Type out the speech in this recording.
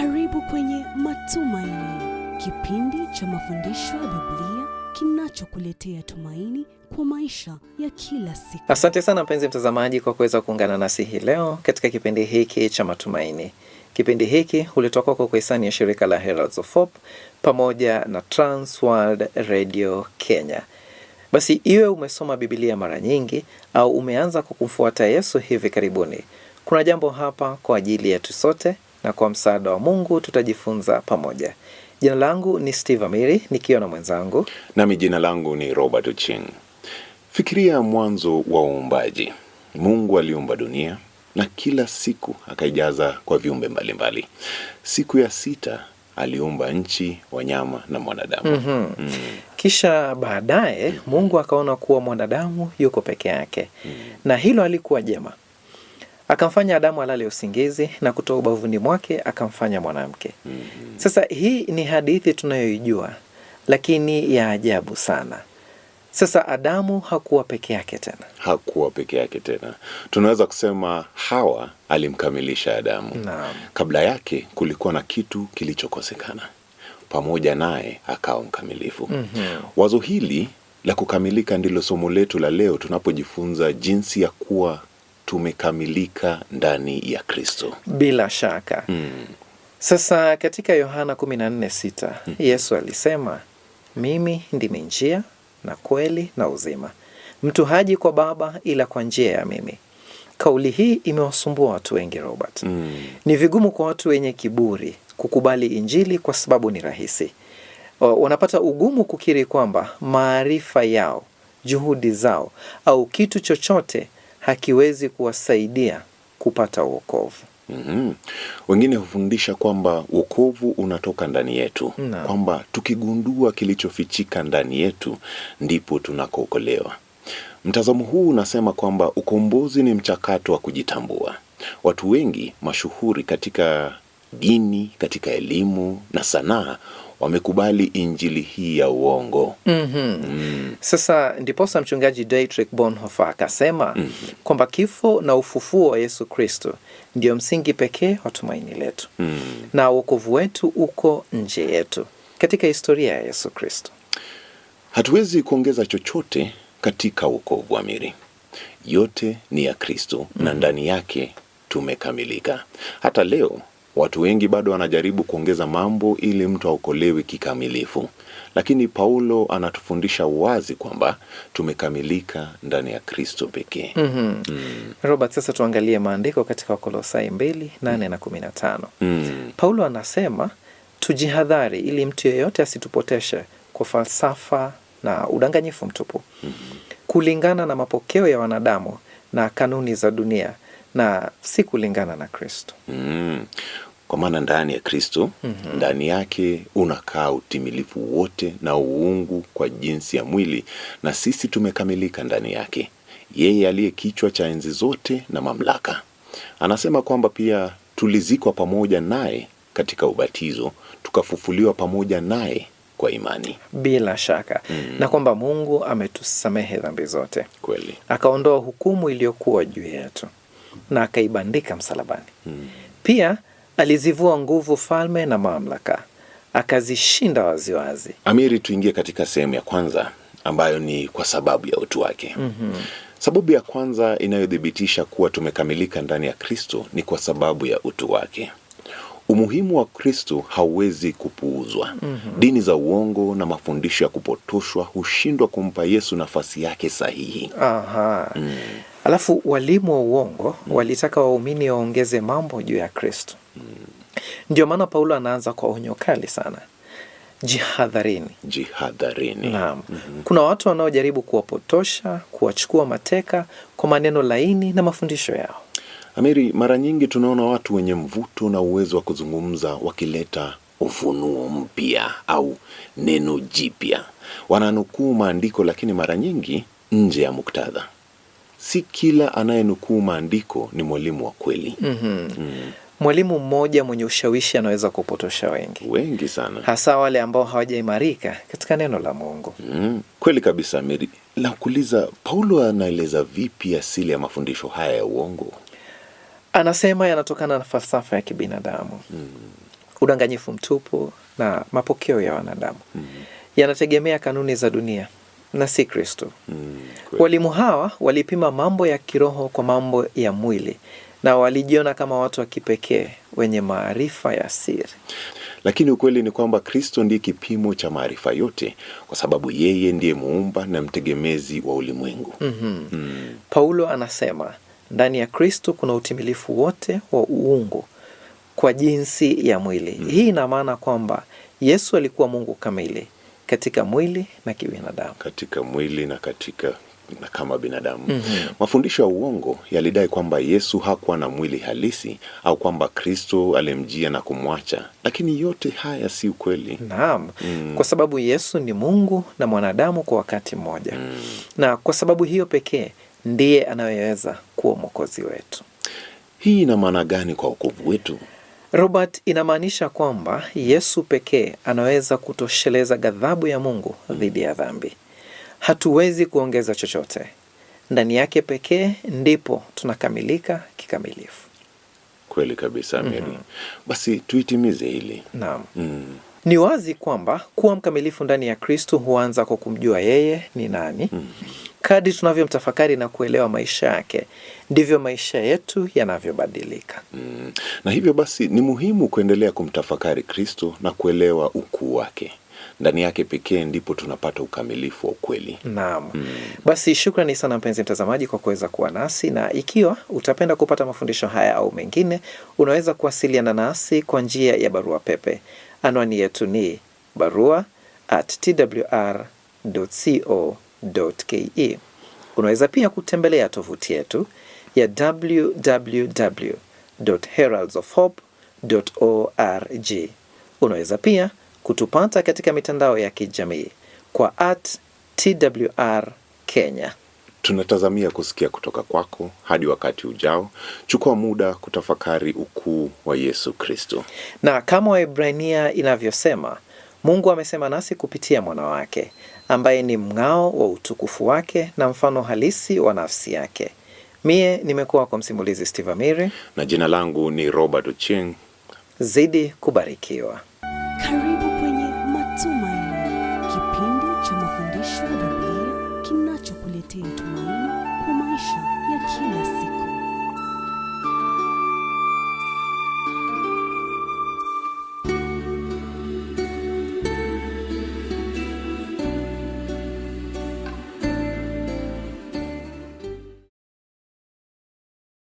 Karibu kwenye Matumaini, kipindi cha mafundisho ya Biblia kinachokuletea tumaini kwa maisha ya kila siku. Asante sana mpenzi mtazamaji kwa kuweza kuungana nasi hii leo katika kipindi hiki cha Matumaini. Kipindi hiki huletwa kwako kwa hisani ya shirika la Heralds of Hope pamoja na Trans World Radio Kenya. Basi iwe umesoma Biblia mara nyingi au umeanza kwa kumfuata Yesu hivi karibuni, kuna jambo hapa kwa ajili yetu sote, na kwa msaada wa Mungu tutajifunza pamoja. Jina langu ni Steve Amiri nikiwa na mwenzangu Nami jina langu ni Robert Ocheng. Fikiria mwanzo wa uumbaji. Mungu aliumba dunia na kila siku akaijaza kwa viumbe mbalimbali. Siku ya sita aliumba nchi, wanyama na mwanadamu. Kisha baadaye Mungu akaona kuwa mwanadamu yuko peke yake na hilo halikuwa jema. Akamfanya Adamu alale usingizi na kutoa ubavuni mwake akamfanya mwanamke. Sasa hii ni hadithi tunayoijua, lakini ya ajabu sana. Sasa Adamu hakuwa peke yake tena. Hakuwa peke yake tena. Tunaweza kusema Hawa alimkamilisha Adamu. Naam. Kabla yake kulikuwa na kitu kilichokosekana, pamoja naye akawa mkamilifu. Wazo hili la kukamilika ndilo somo letu la leo, tunapojifunza jinsi ya kuwa tumekamilika ndani ya Kristo. Bila shaka. Sasa katika Yohana 14:6 Yesu alisema, mimi ndimi njia na kweli na uzima, mtu haji kwa Baba ila kwa njia ya mimi. Kauli hii imewasumbua watu wengi, Robert. Ni vigumu kwa watu wenye kiburi kukubali Injili kwa sababu ni rahisi. Wanapata ugumu kukiri kwamba maarifa yao, juhudi zao au kitu chochote hakiwezi kuwasaidia kupata wokovu. Wengine hufundisha kwamba wokovu unatoka ndani yetu, Naam. kwamba tukigundua kilichofichika ndani yetu ndipo tunakookolewa. Mtazamo huu unasema kwamba ukombozi ni mchakato wa kujitambua. Watu wengi mashuhuri katika dini, katika elimu na sanaa wamekubali injili hii ya uongo. Sasa ndiposa mchungaji Dietrich Bonhoeffer akasema kwamba kifo na ufufuo wa Yesu Kristo ndio msingi pekee wa tumaini letu na wokovu wetu uko nje yetu katika historia ya Yesu Kristo. Hatuwezi kuongeza chochote katika wokovu, Amiri. Yote ni ya Kristo na ndani yake tumekamilika. Hata leo watu wengi bado wanajaribu kuongeza mambo ili mtu aokolewe kikamilifu, lakini Paulo anatufundisha wazi kwamba tumekamilika ndani ya Kristo pekee. Robert, sasa tuangalie maandiko katika Wakolosai 2:8 na 15. Paulo anasema tujihadhari ili mtu yeyote asitupoteshe kwa falsafa na udanganyifu mtupu, kulingana na mapokeo ya wanadamu na kanuni za dunia na si kulingana na Kristo. Kwa maana ndani ya Kristo, ndani yake unakaa utimilifu wote na uungu kwa jinsi ya mwili, na sisi tumekamilika ndani yake, yeye aliye kichwa cha enzi zote na mamlaka. Anasema kwamba pia tulizikwa pamoja naye katika ubatizo, tukafufuliwa pamoja naye kwa imani. Bila shaka na kwamba Mungu ametusamehe dhambi zote, Kweli. akaondoa hukumu iliyokuwa juu yetu na akaibandika msalabani. Pia alizivua nguvu falme na mamlaka, akazishinda waziwazi. Amiri, tuingie katika sehemu ya kwanza ambayo ni kwa sababu ya utu wake. Sababu ya kwanza inayothibitisha kuwa tumekamilika ndani ya Kristo ni kwa sababu ya utu wake. Umuhimu wa Kristo hauwezi kupuuzwa. Dini za uongo na mafundisho ya kupotoshwa hushindwa kumpa Yesu nafasi yake sahihi. Aha. Alafu walimu wa uongo walitaka waumini waongeze mambo juu ya Kristo. Ndio maana Paulo anaanza kwa onyo kali sana, jihadharini. Jihadharini. Naam. Kuna watu wanaojaribu kuwapotosha, kuwachukua mateka kwa maneno laini na mafundisho yao. Amiri, mara nyingi tunaona watu wenye mvuto na uwezo wa kuzungumza wakileta ufunuo mpya au neno jipya. Wananukuu maandiko, lakini mara nyingi nje ya muktadha. Si kila anayenukuu maandiko ni mwalimu wa kweli. Mwalimu mmoja mwenye ushawishi anaweza kupotosha wengi, Wengi sana. hasa wale ambao hawajaimarika katika neno la Mungu. Kweli kabisa, Amiri. La kuuliza, Paulo anaeleza vipi asili ya mafundisho haya ya uongo? Anasema yanatokana na falsafa ya kibinadamu, Udanganyifu mtupu na mapokeo ya wanadamu yanategemea kanuni za dunia na si Kristo. Kweli. Walimu hawa walipima mambo ya kiroho kwa mambo ya mwili na walijiona kama watu wa kipekee wenye maarifa ya siri. Lakini ukweli ni kwamba Kristo ndiye kipimo cha maarifa yote, kwa sababu yeye ndiye muumba na mtegemezi wa ulimwengu. Paulo anasema ndani ya Kristo kuna utimilifu wote wa uungu kwa jinsi ya mwili. Hii ina maana kwamba Yesu alikuwa Mungu kamili katika mwili na kibinadamu. Katika mwili na katika na kama binadamu. Mafundisho ya uongo yalidai kwamba Yesu hakuwa na mwili halisi au kwamba Kristo alimjia na kumwacha, lakini yote haya si ukweli. Naam, kwa sababu Yesu ni Mungu na mwanadamu kwa wakati mmoja. Na kwa sababu hiyo pekee ndiye anayeweza kuwa mwokozi wetu. Hii ina maana gani kwa wokovu wetu? Robert, inamaanisha kwamba Yesu pekee anaweza kutosheleza ghadhabu ya Mungu dhidi ya dhambi. Hatuwezi kuongeza chochote. Ndani yake pekee ndipo tunakamilika kikamilifu. Kweli kabisa, Mary. Basi tuitimize hili. Naam. Ni wazi kwamba kuwa mkamilifu ndani ya Kristo huanza kwa kumjua yeye ni nani. Kadri tunavyomtafakari na kuelewa maisha yake, ndivyo maisha yetu yanavyobadilika. Na hivyo basi ni muhimu kuendelea kumtafakari Kristo na kuelewa ukuu wake. Ndani yake pekee ndipo tunapata ukamilifu wa ukweli. Naam. Basi shukrani sana mpenzi mtazamaji kwa kuweza kuwa nasi, na ikiwa utapenda kupata mafundisho haya au mengine, unaweza kuwasiliana nasi kwa njia ya barua pepe. Anwani yetu ni barua@twr.co.ke. Unaweza pia kutembelea tovuti yetu ya www.heraldsofhope.org. Unaweza pia kutupata katika mitandao ya kijamii kwa @TWR Kenya. Tunatazamia kusikia kutoka kwako. Hadi wakati ujao, chukua muda kutafakari ukuu wa Yesu Kristo. Na kama Waebrania inavyosema, Mungu amesema nasi kupitia mwana wake ambaye ni mng'ao wa utukufu wake na mfano halisi wa nafsi yake. Mie nimekuwa kwa msimulizi Steve Amiri. Na jina langu ni Robert Ochieng. Zidi kubarikiwa.